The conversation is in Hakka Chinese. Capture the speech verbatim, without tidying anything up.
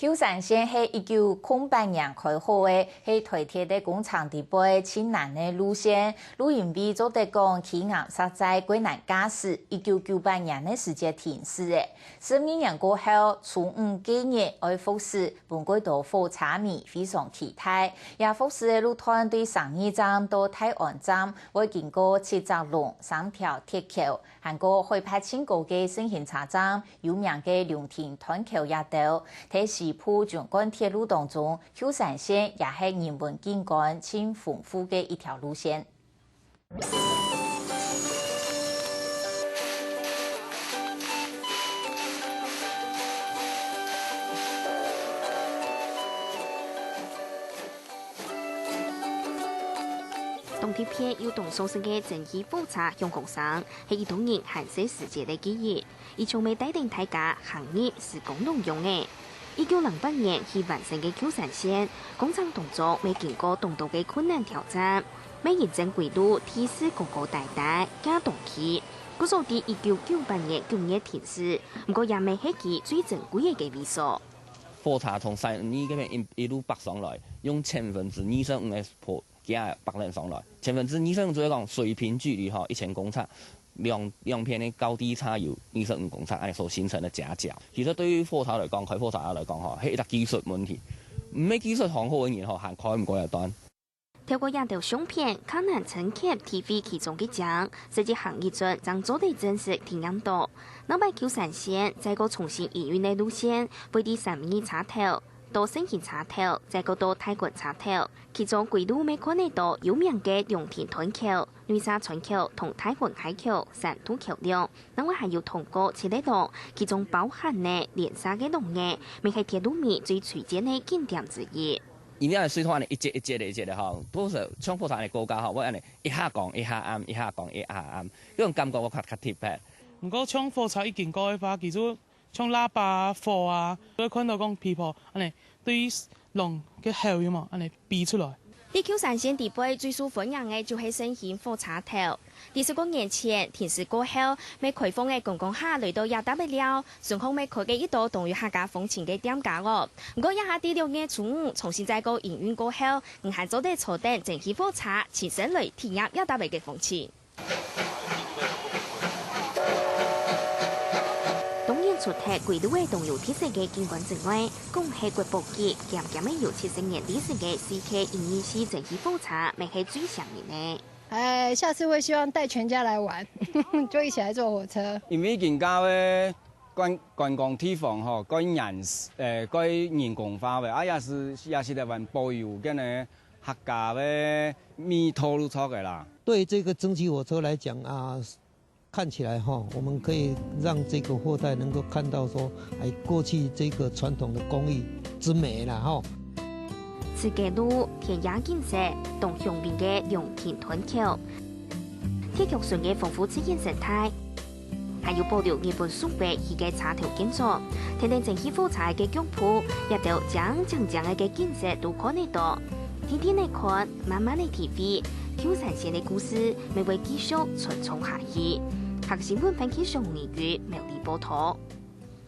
舊山線係一九空八年開好个，係臺鐵个工程底背盡難个路線。路因為做得講企硬煞在過難駕駛，一九九八年个時節停駛个。十二年過後，初五該日愛復駛，分過多火車迷非常期待。這復駛个路段對成義站到大安站會經過七隻龍、三條鐵橋，還過海拔盡高个勝興車站、 有名个龍騰斷橋這兜，在西部縱貫鐵路當中，舊山線也係人文景觀盡豐富个一條路線。當特別又當熟悉个蒸汽火車響吭聲，係一代人還細時節个記憶。 佢像係帶等大家行入時光浪樣仔。一九零八年起完成个舊山線，工程當中乜經過當多个困難挑戰，乜因為歸路地勢高高低低，較當期。故所在一九九八年九月停駛，毋過也乜係佢最珍貴个位所。火車從三義該片一，一路北上來，用千分之二十五个坡架北等上來，千分之二十五就係講水平距離吼，一千公尺， 兩，兩片个高低差有二十五公尺，恁樣所形成个夾角。其實對於火車來講，開火車來講吼，係一隻技術問題。毋係技術好好个人吼，還開毋過這段。透過這兜相片，較能深刻體會其中个精，實際行一轉，正做得真實體驗到。兩擺舊山線，再過重新營運个路線，會在三義車頭，到勝興車頭，再過到大安車頭。其中歸路乜看得到有名个龍騰斷橋、 內沙村橋同大安溪橋、三渡橋梁，另外還有通過七个龍，其中包含了蓮社个龍仔，乜係鐵路迷最推薦个景點之一。因為恁樣水道恁樣一節一節个一節个吼，多少像火車恁樣高架吼，會恁樣一下降一下暗，一下降一下暗，這種感覺會較，較特別。毋過像火車一經過个話，其實像喇叭啊、火啊，會看到講嗶啵恁樣對龍个喉有無恁樣嗶出來。在舊山線底背最受歡迎个就係勝興火車頭。在十過年前，停駛過後，乜開放个觀光客來到這搭个尞，順風乜開个一道當有客家風情个店家哦。毋過這下在六月初五重新再過營運過後，你還做得坐等蒸汽火車，親身來體驗這搭个風情。 當然，除忒歸路个當有特色个景觀之外，講係國寶級、兼兼仔有七十年歷史个四K一二四蒸汽火車，乜係最吸引个。哎，下次會希望帶全家來玩，就一起來坐火車。因為今个个觀，觀光地方吼，蓋人，呃，蓋人工化个，啊，也係，也係臺灣保有个呢，客家个味道就著个啦。對這個蒸汽火車來講啊， 看起來哈，我們可以讓這個後代能夠看到說，哎，過去這個傳統的工藝之美啦哈。自家路、田野景色、當鄉民个龍騰斷橋，鐵橋脣个豐富自然生態，還有保留日本手繪起个車頭建築，跈等蒸汽火車个腳步，這兜靚靚靚个景色都看得到。定定仔看，慢慢仔體會，舊山線个故事 乜會繼續傳唱下去。客新聞編輯張明宇苗栗報導。